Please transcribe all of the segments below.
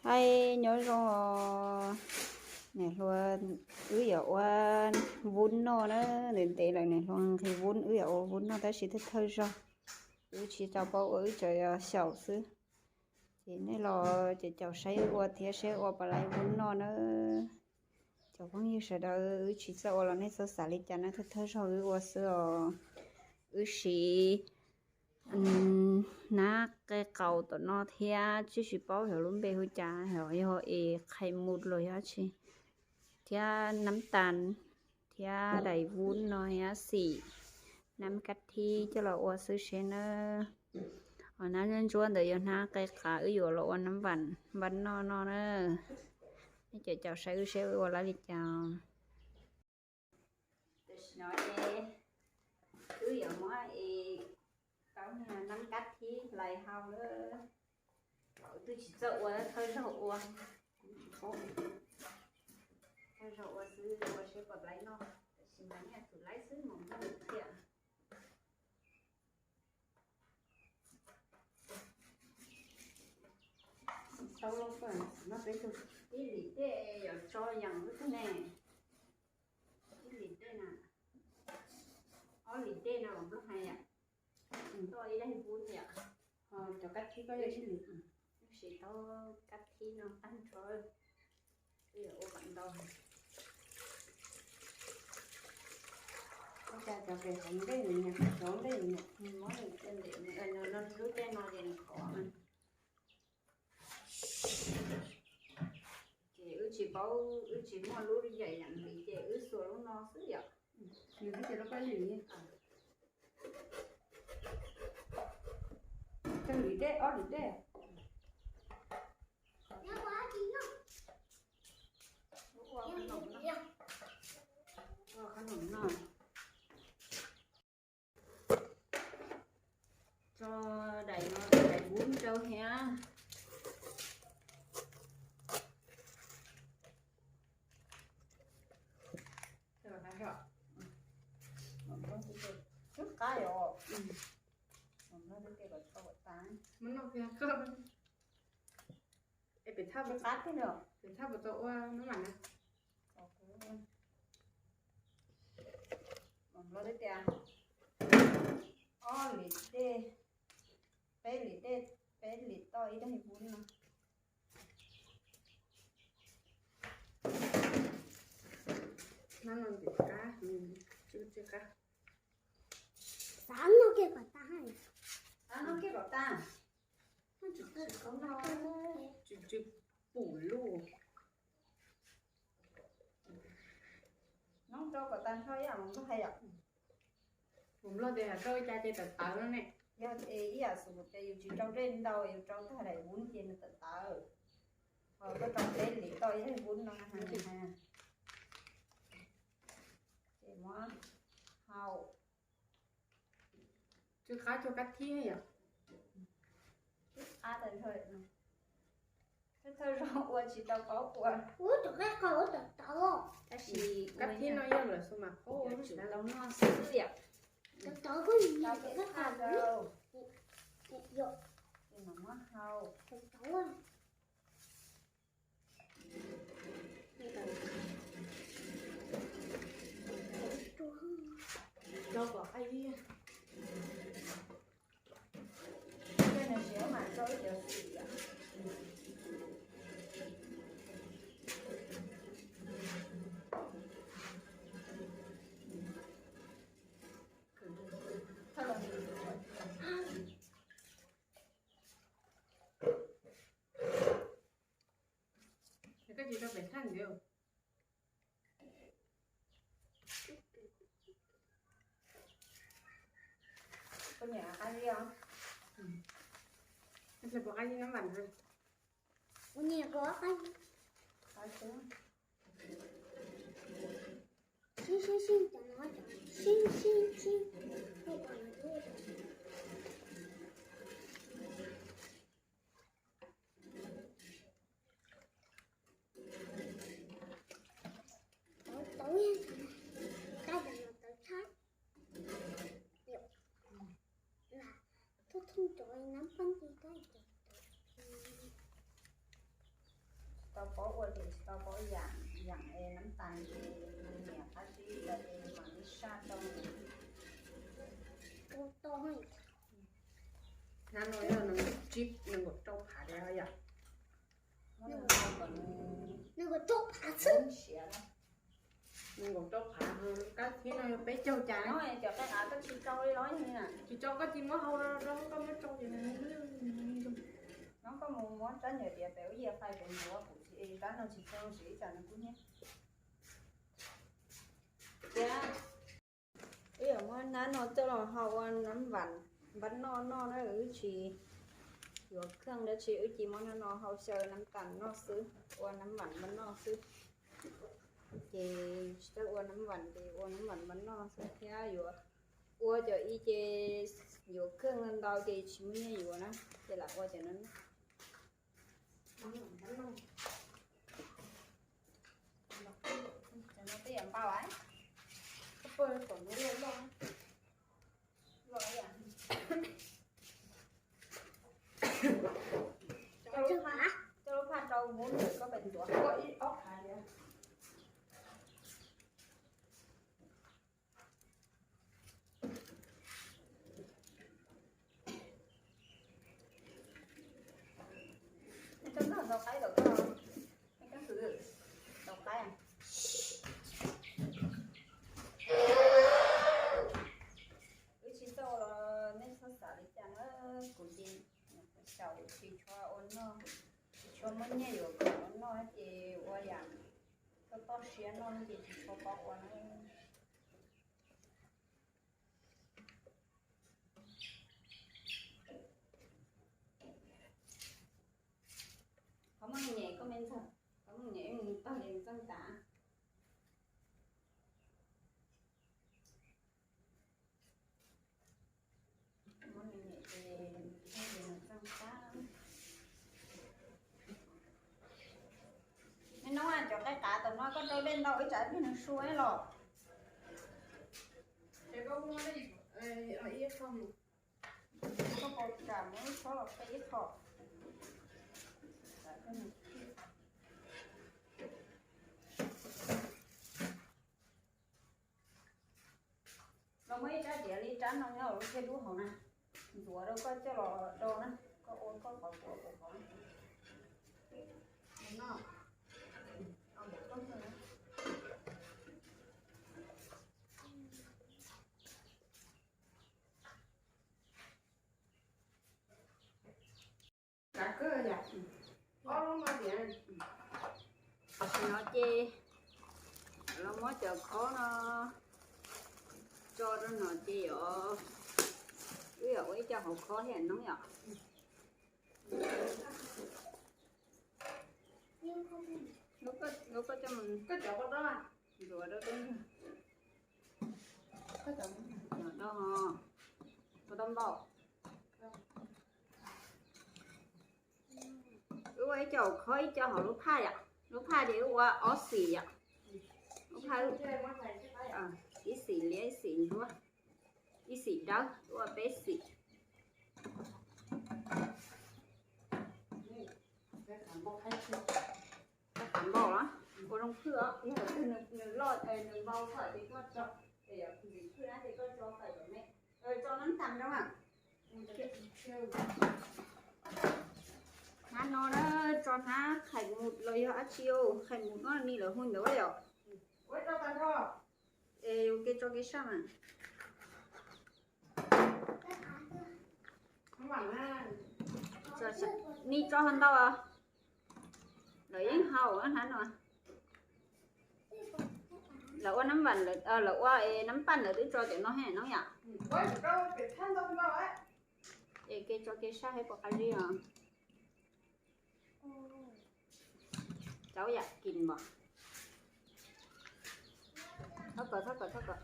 Hais nyob zoo os niam hluas, wb yuav ua vub noj na, ntev ntev lawm niam hluas nqhis vub, wb yuav ua vub noj tab sis thawj thawj zaug, wb tsis tau paub ua, wb tsuas yog xyaum xwb. Ces nej los caum caum saib wb ua thiab seb ua puas laiv vub noj na. Cov phooj ywg sawv daws, wb tsis txawj ua los nej txhob xav li cas na, thawj thawj zaug wb ua xwb os. Wb siv hnab qe qaus tom no thiab, tsis paub xyov lub npe hu cas, yog es qhais mus los yog tsi, thiab nab tas, thiab daim vub no thiab xim, nab kab thib coj los ua xwb seb na. Ho nab ntsuab ntawd yog hnab qe qaus wb yuav los ua nab vam noj no na. Nej caum caum saib wb seb wb ua laiv li cas. Tam sim no es wb yuav muab es tau nab kab thib hlais hau lawm. Wb twb tsis txawj ua, thawj zaug ua, thawj zaug ua xwb, ua seb puas laiv noj, tam sim no niaj txwm laiv xwb mas muaj thiab. Tau los, no peb tug ib lim dej yuav tso yeem lub tug ne. Ib lim dej na, ob lim dej no los nplooj hais yom. Tau ib daim vub yom. Cov kab thib ko yog ib lim, siv tau kab thib no tag nrho. Ua kom ntau. Ua cas cov pem hauv ntej nyuam nyuam, cov ntej nyuam nyuam, muab nws cia ntim, no lub dej no ces nws khov. Ces wb tsis paub, wb tsis muaj lub yam yam li ces wb xuas lub no xwb yom. Nws twb tias lub kab lim li. Tag lim dej, ob lim dej. Ua qhob noom no. Tso daim no, daim vub rau thiab. Twb qab yom. Es pem thaj, pem thaj puas tau ua nab vam na? Los tias ob lim dej, peb lim dej, peb lim toj ib daig vub no. Nab no ntxim qab, tsw tsw qab. Xav noj kiag kom tag. Xav noj kiag kom tag. Tsis tsw pum luj. Noj rau kom tag nrho ib yam Hmoob Nplog hais yom. Hmoob Nplog tias rau ib cas ces tawv tawv no ne. Yog es ib yam xws tias yus tsis rau dej ntau, yus rau tag daim vub ces nws tawv tawv. Ho koj rau peb lim toj ib daig vub no na. Ces muab hau. Tsw qab tsw kab thib yom. Tsw qab tag nrho. Thawj thawj zaug ua tsis tau paub ua. Ua tus qaib qau ua tawv tawv. Tab sis kab thib no yog lawm xwb mas paub ua, tsum tau noj xwb yom. Tawv tawv koj yim tau kab qab rau. Yom. Muab hau. Tawv tawv. Rau kom qab ib. Koj tsis rau pem thaj ntxiv. Koj nyiam qab zib os? Koj puas qab zib nab vam na? Kuv nyiam kuv qab zib. Sib sib sib cov no, sib sib sib. Tawv tawv, qab tawv no tawv tshaj. Lam thub thub cov nab pab ti qab tawv tawv. Rau pob yam, yam es nab tas ces niam qab zib los es mam li saj rau. Hnab no yog nees nkaum tsib, nees nkaum rau phav li yom. Nees nkaum rau phav xwb. Nees nkaum rau phav, kab thib no yog peb caug cas. Cov qe qav koj tsis rau li los tsis rau, koj tsis muab hau rau, koj muab rau ces nws. No koj mus muab rab nyuam diav pem ub yias fais pem ntawd kuv tsis, rab no tsis rau tsis ib tsam nws kub hnyiab. Tias wb yuav muab hnab no coj los hau ua nab vam npab noj noj na, wb tsis yuav kheej dab tsi, wb cia muab hnab no hau xyaw nab tas noj xwb, ua nab vam npab noj xwb. Ces tsis txawj ua nab vam ces ua nab vam npab noj xwb thiab yuav ua cov i ces yuav kheej ntau ces tsis muaj nyiaj yuav na, ces lam ua cov no. Cov no tej yam npau, koj pw kom lub loj loj. Coj lub phaj rau muab nws koj pem ntuav ua ib ob phav li. Koj ntaus qaib los koj, koj xwb ntaus qaib. Wb tsis txawj los nej txhob xav li cas na, kuv ces xyaum tsis tshua ua noj, tsis tshua muaj nyiaj yuav kom ua noj ces ua yam toj toj siab noj ces tsis tshua paub ua na. Qhov muaj nyem koj me ntxawg, qhov muaj nyem mus tag li txeej tas. Me noob, cov qe qav tom no koj rau dej ntau ib tsam ib pliag nws su los. Koj puas kam muab ib txhob los qe ib qho? Los muab ib rab diav li rab no nyob lub thiab dub hauv na, ntxuav rau koj coj los do na, koj ua koj qhov kuv ua kuv qhov. Tam sim no ces los muab cov khob no tso rau no ces yog wb yog ua ib co hauv khob thiab noob yom. Lub koj coj mus ntxuav rau tau, tau npaum. Wb ua ib co hauv khob ib co hauv lub phaj yom. Lub phaj ces wb ua ob xim yom. Lub phaj ib xim liab ib xim ntsuab, ib xim dawb, wb ua peb xim. Koj qab npaum los ua zoo phwj os, yog twg nws loj nws npau kom ces koj tso, es yog ntxim phwj na ces koj tso kom me, tso nab tas rau. Hnab no na, tso hnab khais mus los yog dab tsi, khais mus no ni lawv hu ntawd yom. Es ua ke tso kev saj mas. Ni tso ho ntau, lawv yeej haus hnab no. Lawv ua nab vam, lawv ua nab paj lawv twb tso cov no he no yom. Es ke tso kev saj he puas qab zib os. Cov yam kim npam. Thov kom, thov kom, thov kom.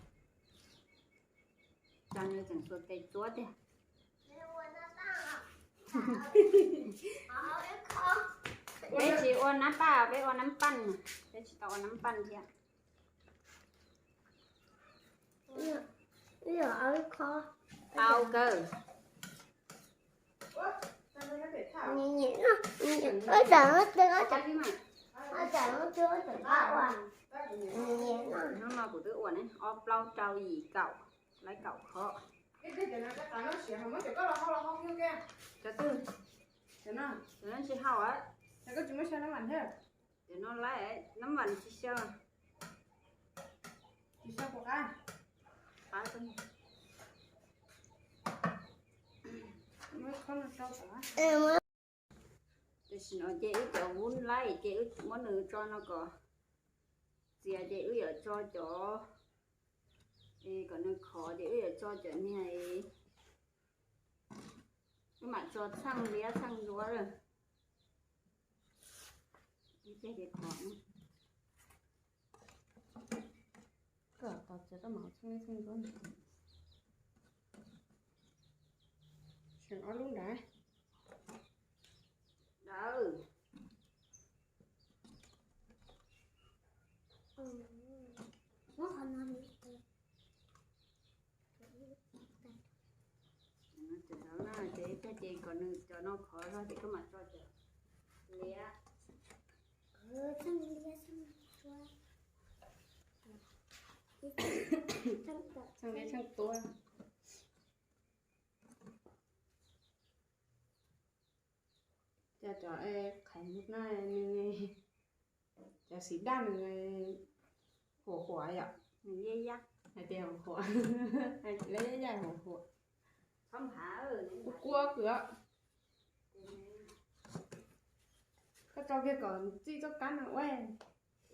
Cas nws tseem xuas tes tsuab tiag. Peb tsis ua nab paj, peb ua nab paj, peb tsis tau ua nab paj thiab. Au kawg. Hnub no kuv twb ua ne, ob plaub rau yim kaum, lawv kaum khov. Cov twg? Cov no tsis hau. Cov no lawv nab vam tsis xyaw. Tam sim no ces wb cov vub laib ces wb muab nws tso no kom txias ces wb yuav tso cov, kom nws khov ces wb yuav tso cov niag, wb mam tso txheej liab txheej ntsuab lawm. Ib pliag ces khov. Koj tos txiav tau mam txheej liab txheej ntsuab. Seem ob lub nrad. Dawb. Ces ib pliag ces kom nws cov no khov zog ces koj mam tso cov liab. Txheej liab txheej tuab. Cov, cov qhaiv mus no, cov xim daj nws huam huam yom. Nws yaj yaj. Hais tias huam huam, lawv yaj yaj huam huam. Kub kub kawg. Koj tso kiag kom txij txoj kab no ua.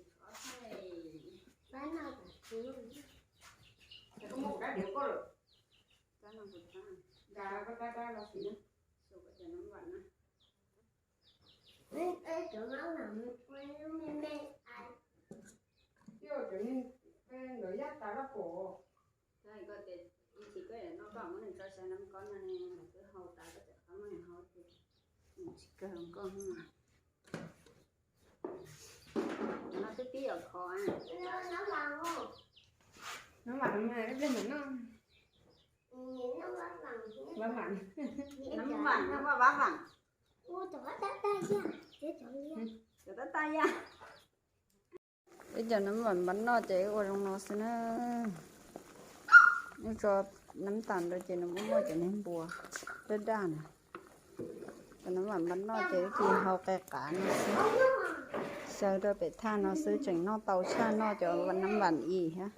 Ib tsis koj noj koj muab nws tso xyaw nab kob no ne, lawv twb hau tas koj txawm qab muab nws hau ces nws tsis kawg koj. Cov no twb pib yuav khov. Nab vam no mas ib pliag mam noj. Nab vam, nab vam, vab vam. Cov tab tab yaj. Wb cov nab vam npab noj ces wb ua zoo no xwb na. Wb tso nab tas rau ces nws muaj muaj cov niag npua daj daj na. Cov nab vam npab noj ces wb cia hau qe qav no xwb. Xyaw rau pem thaj no xwb tseem noj tau tshaj noj cov nab vam ib thiab.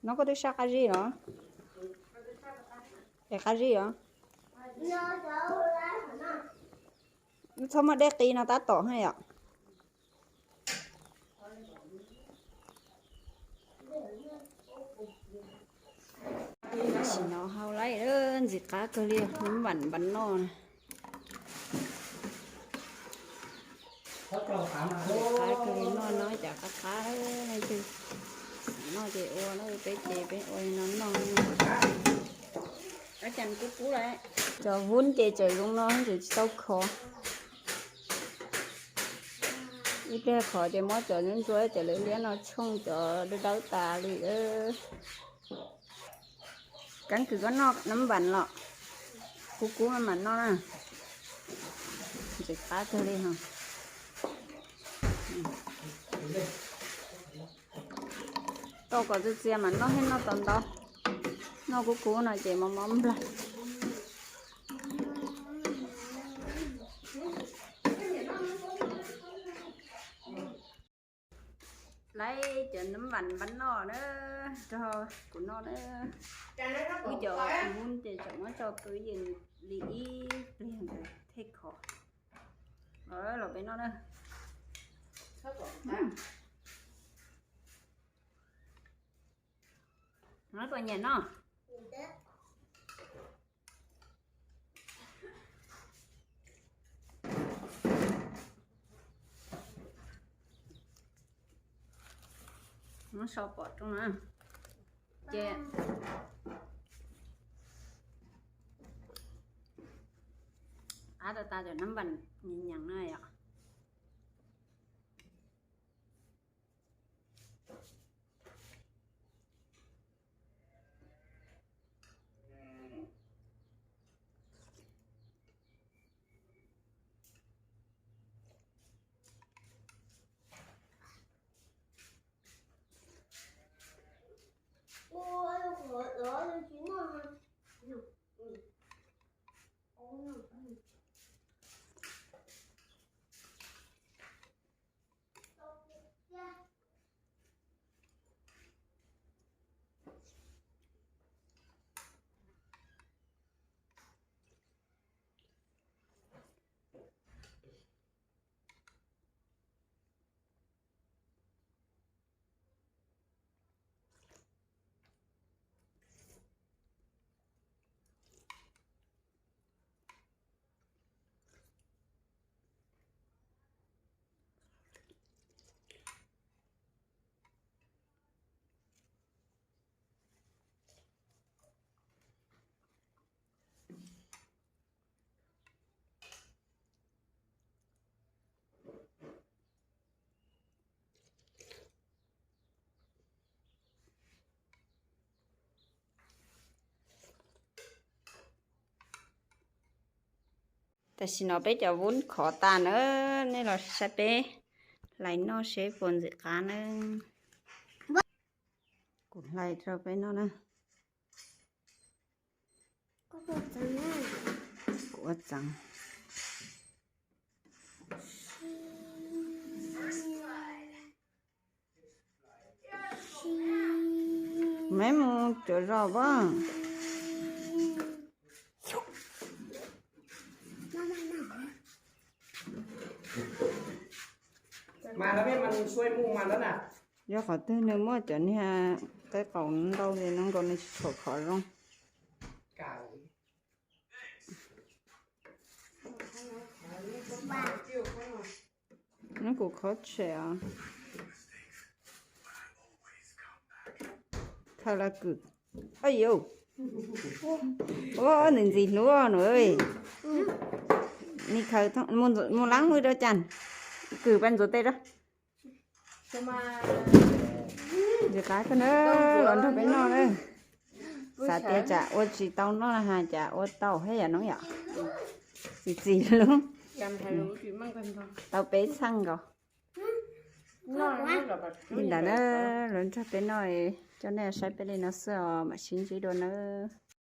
No koj twb sab qab zib los? Es qab zib os. Txhob muab dej qi no tab tom thiab yom. Tam sim no hau lawm, ntxim qab kawg li, nab vam npab noj na. Qab kawg li, noj no cas qab qab, leej twg noj ces ua na, peb ces peb ua li no noj. Ab, cas kub kub lawm. Cov vub ces tseem zoo no tseem tsis tau khov. Ib pliag khov ces muab cov ntsuab cov liab liab no tshooj cov dawb dawb tas li. Keeb kwm koj noj nab vam los, kub kub mam noj na. Ntxim qab kawg li os. Tau kom txias txias mas noj thiaj noj tau ntau. Noj kub kub no ces mob mob nplag. Lawv cov nab vam npab noj na, rau kuv noj na. Wb cov vub ces tseem muab tso pw ib yam li ib pliag ntawd thiaj khov. Los peb noj na. Noj puas nyiam noj? Muab so pom rau na. Ces qab tas tas cov nab vam nyeem nyeem na yom. Tam sim no peb cov vub khov tas na, nej los saib peb hlais noj seb puas ntxim qab na. Kuv hlais rau peb noj na. Kuv ua txeev. Meb mus cuav zos pab. Yog qhov twg nws muaj cov niag qe qaum ntau li no nkaus nws tsis tshua khov zoo. Neb kuv khob tshem os. Khaws los kwm. Ua ntxim ntxim hlub no. Mus leeb mus rau cas, kwm pab ntxuav tes rau. Ntxim qab kawg na, los nrog peb noj na. Xav tias tsam ua tsis tau noj na has cas ua tau thiab yom Noob yom. Txim txim hlub. Tau peb txheej nkaus. Li ntawd na, los nrog peb noj, coj nej saib peb li no xwb os, mam sib ntsib dua nawb.